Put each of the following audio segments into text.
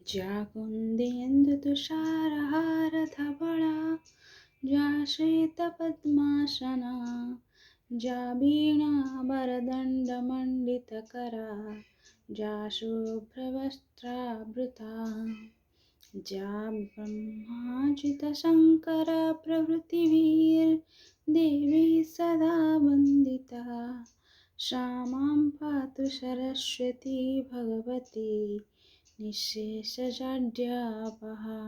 ଯା କୁନ୍ଦେନ୍ଦୁତୁଷାରହାରଧବଳା, ଯା ଶ୍वेतପଦ୍ମାସନା, ଯା ବୀଣାବରଦଣ୍ଡମଣ୍ଡିତକରା, ଯା ଶୁଭ୍ରବସ୍ତ୍ରାବୃତା, ଯା ବ୍ରହ୍ମାଚ୍ୟୁତଶଙ୍କରପ୍ରଭୃତିଭିर्देवी ସଦା ବନ୍ଦିତା, सा मां पातु ସରସ୍ୱତୀ ଭଗବତୀ ନିଃଶେଷଜାଡ୍ୟାପହା।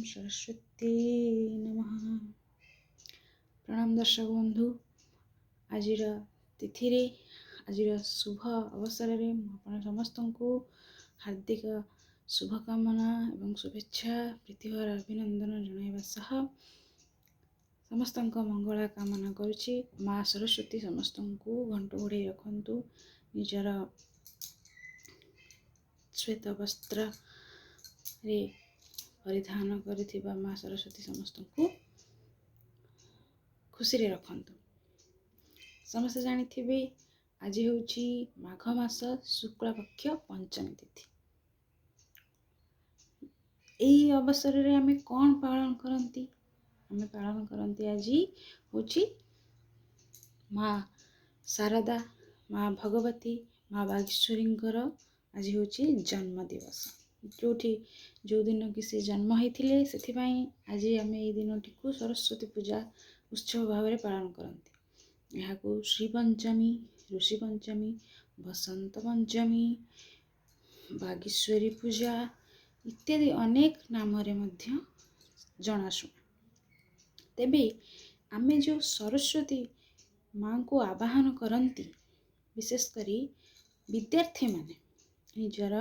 ସରସ୍ୱତୀ ନମଃ। ପ୍ରଣାମ ଦର୍ଶକ ବନ୍ଧୁ, ଆଜିର ତିଥିରେ, ଆଜିର ଶୁଭ ଅବସରରେ ମୁଁ ଆପଣ ସମସ୍ତଙ୍କୁ ହାର୍ଦ୍ଦିକ ଶୁଭକାମନା ଏବଂ ଶୁଭେଚ୍ଛା, ପ୍ରୀତିଭରା ଅଭିନନ୍ଦନ ଜଣାଇବା ସହ ସମସ୍ତଙ୍କ ମଙ୍ଗଳ କାମନା କରୁଛି। ମା ସରସ୍ୱତୀ ସମସ୍ତଙ୍କୁ ଘଣ୍ଟ ଘୋଡ଼େଇ ରଖନ୍ତୁ, ନିଜର ଶ୍ୱେତ ବସ୍ତ୍ରରେ ପରିଧାନ କରିଥିବା ମା ସରସ୍ୱତୀ ସମସ୍ତଙ୍କୁ ଖୁସିରେ ରଖନ୍ତୁ। ସମସ୍ତେ ଜାଣିଥିବେ, ଆଜି ହେଉଛି ମାଘ ମାସ ଶୁକ୍ଳପକ୍ଷ ପଞ୍ଚମୀ ତିଥି। ଏହି ଅବସରରେ ଆମେ କ'ଣ ପାଳନ କରନ୍ତି? ଆମେ ପାଳନ କରନ୍ତି, ଆଜି ହେଉଛି ମା ଶାରଦା, ମା ଭଗବତୀ, ମା ବାଗେଶ୍ୱରୀଙ୍କର ଆଜି ହେଉଛି ଜନ୍ମ ଦିବସ, ଯେଉଁଠି ଯେଉଁଦିନ କି ସେ ଜନ୍ମ ହେଇଥିଲେ। ସେଥିପାଇଁ ଆଜି ଆମେ ଏଇ ଦିନଟିକୁ ସରସ୍ୱତୀ ପୂଜା ଉତ୍ସବ ଭାବରେ ପାଳନ କରନ୍ତି। ଏହାକୁ ଶ୍ରୀ ପଞ୍ଚମୀ, ଋଷି ପଞ୍ଚମୀ, ବସନ୍ତ ପଞ୍ଚମୀ, ବାଗେଶ୍ୱରୀ ପୂଜା ଇତ୍ୟାଦି ଅନେକ ନାମରେ ମଧ୍ୟ ଜଣାଶୁଣା। ତେବେ ଆମେ ଯେଉଁ ସରସ୍ୱତୀ ମାଙ୍କୁ ଆବାହନ କରନ୍ତି, ବିଶେଷ କରି ବିଦ୍ୟାର୍ଥୀମାନେ ନିଜର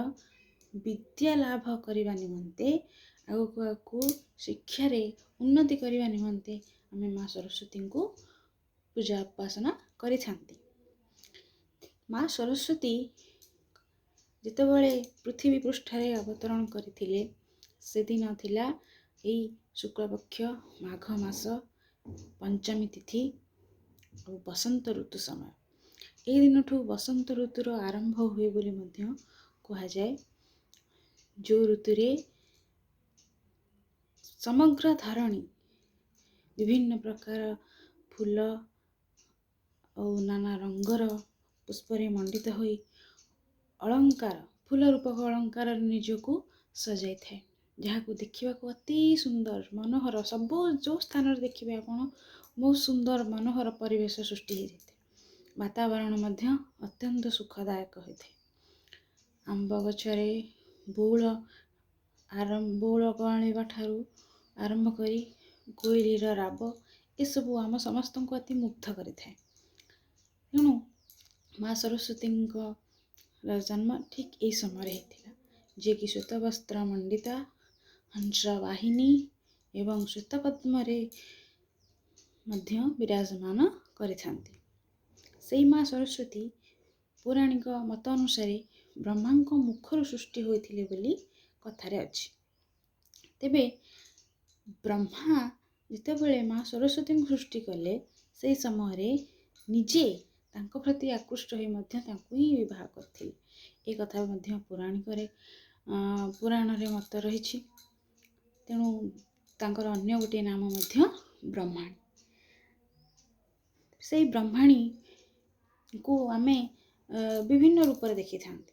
ବିଦ୍ୟା ଲାଭ କରିବା ନିମନ୍ତେ, ଆଗକୁ ଆଗକୁ ଶିକ୍ଷାରେ ଉନ୍ନତି କରିବା ନିମନ୍ତେ ଆମେ ମା ସରସ୍ୱତୀଙ୍କୁ ପୂଜା ଉପାସନା କରିଥାନ୍ତି। ମା ସରସ୍ୱତୀ ଯେତେବେଳେ ପୃଥିବୀ ପୃଷ୍ଠରେ ଅବତରଣ କରିଥିଲେ, ସେଦିନ ଥିଲା ଏଇ ଶୁକ୍ଳପକ୍ଷ ମାଘ ମାସ ପଞ୍ଚମୀ ତିଥି ଆଉ ବସନ୍ତ ଋତୁ ସମୟ। ଏଇ ଦିନଠୁ ବସନ୍ତ ଋତୁର ଆରମ୍ଭ ହୁଏ ବୋଲି ମଧ୍ୟ କୁହାଯାଏ, ଯେଉଁ ଋତୁରେ ସମଗ୍ର ଧରଣୀ ବିଭିନ୍ନ ପ୍ରକାର ଫୁଲ ଆଉ ନାନା ରଙ୍ଗର ପୁଷ୍ପରେ ମଣ୍ଡିତ ହୋଇ ଅଳଙ୍କାର, ଫୁଲ ରୂପକ ଅଳଙ୍କାରରେ ନିଜକୁ ସଜାଇଥାଏ, ଯାହାକୁ ଦେଖିବାକୁ ଅତି ସୁନ୍ଦର ମନୋହର। ସବୁ ଯେଉଁ ସ୍ଥାନରେ ଦେଖିବେ ଆପଣ, ବହୁତ ସୁନ୍ଦର ମନୋହର ପରିବେଶ ସୃଷ୍ଟି ହେଇଯାଇଥାଏ। ବାତାବରଣ ମଧ୍ୟ ଅତ୍ୟନ୍ତ ସୁଖଦାୟକ ହୋଇଥାଏ। ଆମ୍ବ ଗଛରେ ବଉଳ ବଉଳ କଅଁଳିବା ଠାରୁ ଆରମ୍ଭ କରି କୋଇଲିର ରାବ, ଏସବୁ ଆମ ସମସ୍ତଙ୍କୁ ଅତି ମୁଗ୍ଧ କରିଥାଏ। ତେଣୁ ମା ସରସ୍ୱତୀଙ୍କର ଜନ୍ମ ଠିକ୍ ଏଇ ସମୟରେ ହେଇଥିଲା, ଯିଏକି ଶ୍ୱେତବସ୍ତ୍ର ମଣ୍ଡିତା, ହଂସ ବାହିନୀ ଏବଂ ଶ୍ୱେତପଦ୍ମରେ ମଧ୍ୟ ବିରାଜମାନ କରିଥାନ୍ତି। ସେଇ ମା ସରସ୍ୱତୀ ପୌରାଣିକ ମତ ଅନୁସାରେ ବ୍ରହ୍ମାଙ୍କ ମୁଖରୁ ସୃଷ୍ଟି ହୋଇଥିଲେ ବୋଲି କଥାରେ ଅଛି। ତେବେ ବ୍ରହ୍ମା ଯେତେବେଳେ ମା ସରସ୍ୱତୀଙ୍କୁ ସୃଷ୍ଟି କଲେ, ସେହି ସମୟରେ ନିଜେ ତାଙ୍କ ପ୍ରତି ଆକୃଷ୍ଟ ହୋଇ ମଧ୍ୟ ତାଙ୍କୁ ହିଁ ବିବାହ କରିଥିଲେ। ଏ କଥା ମଧ୍ୟ ପୌରାଣିକରେ, ପୁରାଣରେ ମତ ରହିଛି। ତେଣୁ ତାଙ୍କର ଅନ୍ୟ ଗୋଟିଏ ନାମ ମଧ୍ୟ ବ୍ରହ୍ମାଣୀ। ସେଇ ବ୍ରହ୍ମାଣୀଙ୍କୁ ଆମେ ବିଭିନ୍ନ ରୂପରେ ଦେଖିଥାନ୍ତି।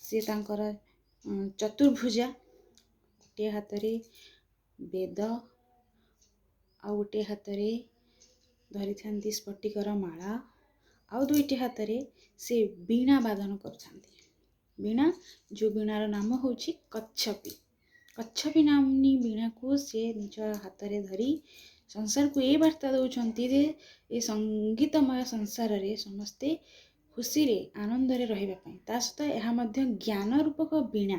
ସେ ତାଙ୍କର ଚତୁର୍ଭୁଜା, ଗୋଟିଏ ହାତରେ ବେଦ ଆଉ ଗୋଟିଏ ହାତରେ ଧରିଥାନ୍ତି ସ୍ଫଟିକର ମାଳା, ଆଉ ଦୁଇଟି ହାତରେ ସେ ବୀଣା ବାଦନ କରୁଥାନ୍ତି। ବୀଣା, ଯେଉଁ ବୀଣାର ନାମ ହେଉଛି କଚ୍ଛପି। କଚ୍ଛପି ନାମ୍ନୀ ବୀଣାକୁ ସେ ନିଜ ହାତରେ ଧରି ସଂସାରକୁ ଏ ବାର୍ତ୍ତା ଦେଉଛନ୍ତି ଯେ ଏ ସଙ୍ଗୀତମୟ ସଂସାରରେ ସମସ୍ତେ ଖୁସିରେ ଆନନ୍ଦରେ ରହିବା ପାଇଁ। ତା ସହିତ ଏହା ମଧ୍ୟ ଜ୍ଞାନ ରୂପକ ବୀଣା,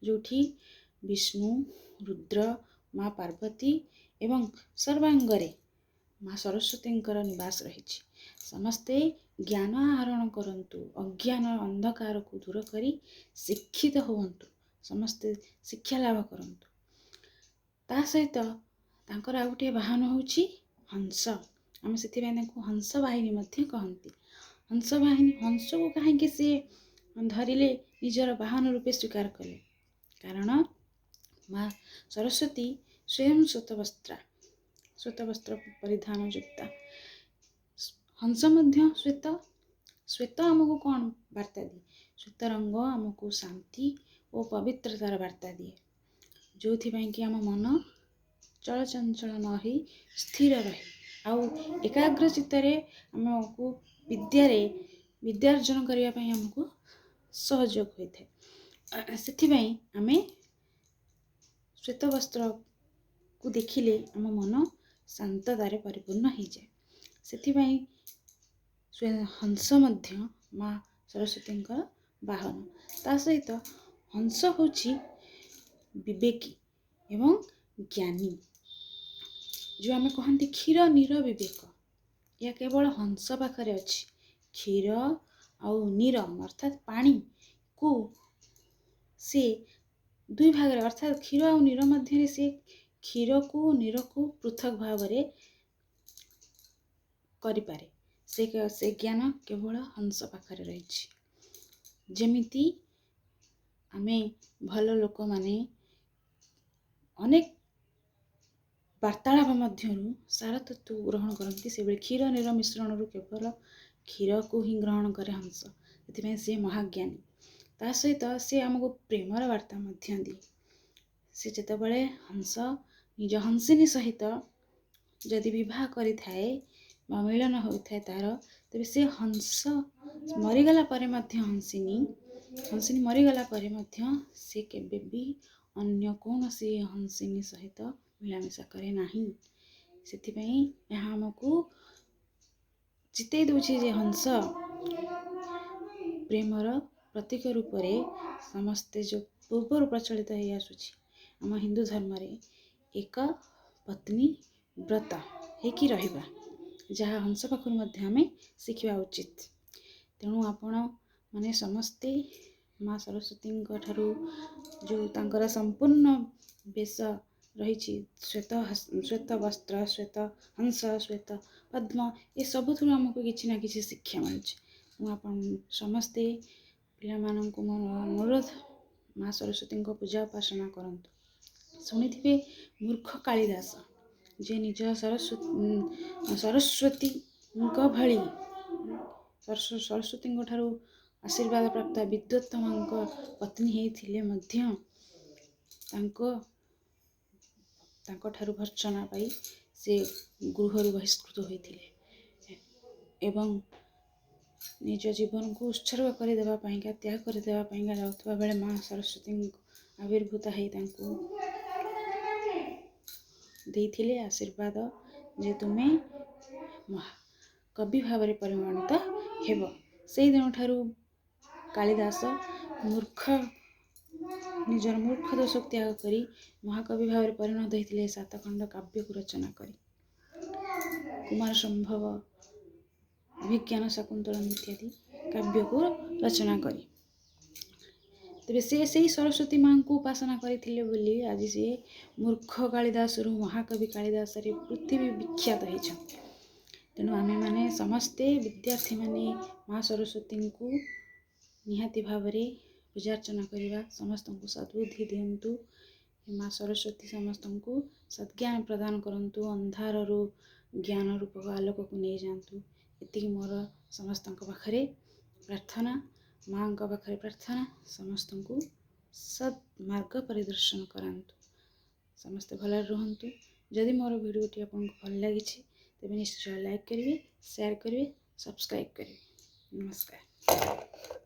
ଯେଉଁଠି ବିଷ୍ଣୁ, ରୁଦ୍ର, ମା ପାର୍ବତୀ ଏବଂ ସର୍ବାଙ୍ଗରେ ମା ସରସ୍ୱତୀଙ୍କର ନିବାସ ରହିଛି। ସମସ୍ତେ ଜ୍ଞାନ ଆହରଣ କରନ୍ତୁ, ଅଜ୍ଞାନ ଅନ୍ଧକାରକୁ ଦୂର କରି ଶିକ୍ଷିତ ହୁଅନ୍ତୁ, ସମସ୍ତେ ଶିକ୍ଷା ଲାଭ କରନ୍ତୁ। ତା ସହିତ ତାଙ୍କର ଆଉ ଗୋଟିଏ ବାହନ ହେଉଛି ହଂସ। ଆମେ ସେଥିପାଇଁ ତାଙ୍କୁ ହଂସ ବାହିନୀ ମଧ୍ୟ କହନ୍ତି। ହଂସ ବାହିନୀ, ହଂସକୁ କାହିଁକି ସିଏ ଧରିଲେ, ନିଜର ବାହନ ରୂପେ ସ୍ୱୀକାର କଲେ? କାରଣ ମା ସରସ୍ୱତୀ ସ୍ୱୟଂ ଶ୍ୱେତବସ୍ତ୍ରା, ଶ୍ୱେତବସ୍ତ୍ର ପରିଧାନ ଯୁକ୍ତା। ହଂସ ମଧ୍ୟ ଶ୍ୱେତ। ଶ୍ୱେତ ଆମକୁ କ'ଣ ବାର୍ତ୍ତା ଦିଏ? ଶ୍ୱେତ ରଙ୍ଗ ଆମକୁ ଶାନ୍ତି ଓ ପବିତ୍ରତାର ବାର୍ତ୍ତା ଦିଏ, ଯେଉଁଥିପାଇଁ କି ଆମ ମନ ଚଳଚଞ୍ଚଳ ନ ହେଇ ସ୍ଥିର ରହେ ଆଉ ଏକାଗ୍ର ଚିତ୍ତରେ ଆମକୁ ବିଦ୍ୟାରେ ବିଦ୍ୟାର୍ଜନ କରିବା ପାଇଁ ଆମକୁ ସହଯୋଗ ହୋଇଥାଏ। ସେଥିପାଇଁ ଆମେ ଶ୍ୱେତ ବସ୍ତ୍ରକୁ ଦେଖିଲେ ଆମ ମନ ଶାନ୍ତତାରେ ପରିପୂର୍ଣ୍ଣ ହେଇଯାଏ। ସେଥିପାଇଁ ହଂସ ମଧ୍ୟ ମା ସରସ୍ୱତୀଙ୍କର ବାହନ। ତା ସହିତ ହଂସ ହେଉଛି ବିବେକୀ ଏବଂ ଜ୍ଞାନୀ। ଯେଉଁ ଆମେ କହନ୍ତି କ୍ଷୀର ନୀର ବିବେକ, ଏହା କେବଳ ହଂସ ପାଖରେ ଅଛି। କ୍ଷୀର ଆଉ ନୀର ଅର୍ଥାତ୍ ପାଣିକୁ ସେ ଦୁଇ ଭାଗରେ, ଅର୍ଥାତ୍ କ୍ଷୀର ଆଉ ନୀର ମଧ୍ୟରେ ସେ କ୍ଷୀରକୁ ନୀରକୁ ପୃଥକ ଭାବରେ କରିପାରେ। ସେ ଜ୍ଞାନ କେବଳ ହଂସ ପାଖରେ ରହିଛି। ଯେମିତି ଆମେ ଭଲ ଲୋକମାନେ ଅନେକ ବାର୍ତ୍ତାଳାପ ମଧ୍ୟରୁ ସାରତତ୍ତ୍ୱକୁ ଗ୍ରହଣ କରନ୍ତି, ସେଭଳି କ୍ଷୀର ନୀର ମିଶ୍ରଣରୁ କେବଳ କ୍ଷୀରକୁ ହିଁ ଗ୍ରହଣ କରେ ହଂସ। ସେଥିପାଇଁ ସେ ମହାଜ୍ଞାନୀ। ତା ସହିତ ସେ ଆମକୁ ପ୍ରେମର ବାର୍ତ୍ତା ମଧ୍ୟ ଦିଏ। ସେ ଯେତେବେଳେ ହଂସ ନିଜ ହଂସିନୀ ସହିତ ଯଦି ବିବାହ କରିଥାଏ ବା ମିଳନ ହୋଇଥାଏ ତାର, ତେବେ ସେ ହଂସ ମରିଗଲା ପରେ ମଧ୍ୟ, ହଂସିନୀ ମରିଗଲା ପରେ ମଧ୍ୟ ସେ କେବେ ବି ଅନ୍ୟ କୌଣସି ହଂସିନୀ ସହିତ ମିଳାମିଶା କରେ ନାହିଁ। ସେଥିପାଇଁ ଏହା ଆମକୁ ଚିତେଇ ଦେଉଛି ଯେ ହଂସ ପ୍ରେମର ପ୍ରତୀକ ରୂପରେ ସମସ୍ତେ ଯେଉଁ ପୂର୍ବରୁ ପ୍ରଚଳିତ ହେଇ ଆସୁଛି ଆମ ହିନ୍ଦୁ ଧର୍ମରେ, ଏକ ପତ୍ନୀ ବ୍ରତ ହେଇକି ରହିବା, ଯାହା ହଂସ ପାଖରୁ ମଧ୍ୟ ଆମେ ଶିଖିବା ଉଚିତ। ତେଣୁ ଆପଣ ମାନେ ସମସ୍ତେ ମା ସରସ୍ୱତୀଙ୍କ ଠାରୁ ଯେଉଁ ତାଙ୍କର ସମ୍ପୂର୍ଣ୍ଣ ବେଶ ରହିଛି, ଶ୍ୱେତ ବସ୍ତ୍ର, ଶ୍ୱେତ ହଂସ, ଶ୍ୱେତ ପଦ୍ମ, ଏସବୁଥିରୁ ଆମକୁ କିଛି ନା କିଛି ଶିକ୍ଷା ମିଳୁଛି। ମୁଁ ଆପଣ ସମସ୍ତେ ପିଲାମାନଙ୍କୁ ମୋର ଅନୁରୋଧ, ମା ସରସ୍ୱତୀଙ୍କ ପୂଜା ଉପାସନା କରନ୍ତୁ। ଶୁଣିଥିବେ ମୂର୍ଖ କାଳିଦାସ, ଯିଏ ନିଜ ସରସ୍ୱତୀଙ୍କ ଭଳି ସରସ୍ୱତୀଙ୍କ ଠାରୁ ଆଶୀର୍ବାଦ ପ୍ରାପ୍ତ ବିଦ୍ୱତ୍ତମାଙ୍କ ପତ୍ନୀ ହେଇଥିଲେ ମଧ୍ୟ ତାଙ୍କଠାରୁ ଭର୍ତ୍ସନା ପାଇ ସେ ଗୃହରୁ ବହିଷ୍କୃତ ହୋଇଥିଲେ ଏବଂ ନିଜ ଜୀବନକୁ ଉତ୍ସର୍ଗ କରିଦେବା ପାଇଁକା, ତ୍ୟାଗ କରିଦେବା ପାଇଁକା ଯାଉଥିବା ବେଳେ ମା ସରସ୍ୱତୀଙ୍କ ଆବିର୍ଭୂତ ହେଇ ତାଙ୍କୁ ଦେଇଥିଲେ ଆଶୀର୍ବାଦ ଯେ ତୁମେ କବି ଭାବରେ ପରିଗଣିତ ହେବ। ସେଇ ଦିନଠାରୁ କାଳିଦାସ ନିଜର ମୂର୍ଖ ଦୋଷକୁ ତ୍ୟାଗ କରି ମହାକବି ଭାବରେ ପରିଣତ ହୋଇଥିଲେ, ସାତଖଣ୍ଡ କାବ୍ୟକୁ ରଚନା କରି। କୁମାର ସମ୍ଭବ, ଅଭିଜ୍ଞାନ ଶାକୁନ୍ତଳମ୍ ଇତ୍ୟାଦି କାବ୍ୟକୁ ରଚନା କରି। ତେବେ ସେ ସେଇ ସରସ୍ୱତୀ ମାଆଙ୍କୁ ଉପାସନା କରିଥିଲେ ବୋଲି ଆଜି ସେ ମୂର୍ଖ କାଳିଦାସରୁ ମହାକବି କାଳିଦାସରେ ପୃଥିବୀ ବିଖ୍ୟାତ ହେଇଛନ୍ତି। ତେଣୁ ଆମେମାନେ ସମସ୍ତେ ବିଦ୍ୟାର୍ଥୀମାନେ ମା ସରସ୍ୱତୀଙ୍କୁ ନିହାତି ଭାବରେ ପୂଜାର୍ଚ୍ଚନା କରିବା। ସମସ୍ତଙ୍କୁ ସଦ୍ବୁଦ୍ଧି ଦିଅନ୍ତୁ ମା ସରସ୍ୱତୀ, ସମସ୍ତଙ୍କୁ ସଦ୍ଜ୍ଞାନ ପ୍ରଦାନ କରନ୍ତୁ, ଅନ୍ଧାରରୁ ଜ୍ଞାନ ରୂପକ ଆଲୋକକୁ ନେଇଯାଆନ୍ତୁ। ଏତିକି ମୋର ସମସ୍ତଙ୍କ ପାଖରେ ପ୍ରାର୍ଥନା, ମାଆଙ୍କ ପାଖରେ ପ୍ରାର୍ଥନା। ସମସ୍ତଙ୍କୁ ସଦ୍ ମାର୍ଗ ପରିଦର୍ଶନ କରାନ୍ତୁ। ସମସ୍ତେ ଭଲରେ ରୁହନ୍ତୁ। ଯଦି ମୋର ଭିଡ଼ିଓଟି ଆପଣଙ୍କୁ ଭଲ ଲାଗିଛି, ତେବେ ନିଶ୍ଚୟ ଲାଇକ୍ କରିବେ, ସେୟାର କରିବେ, ସବସ୍କ୍ରାଇବ୍ କରିବେ। ନମସ୍କାର।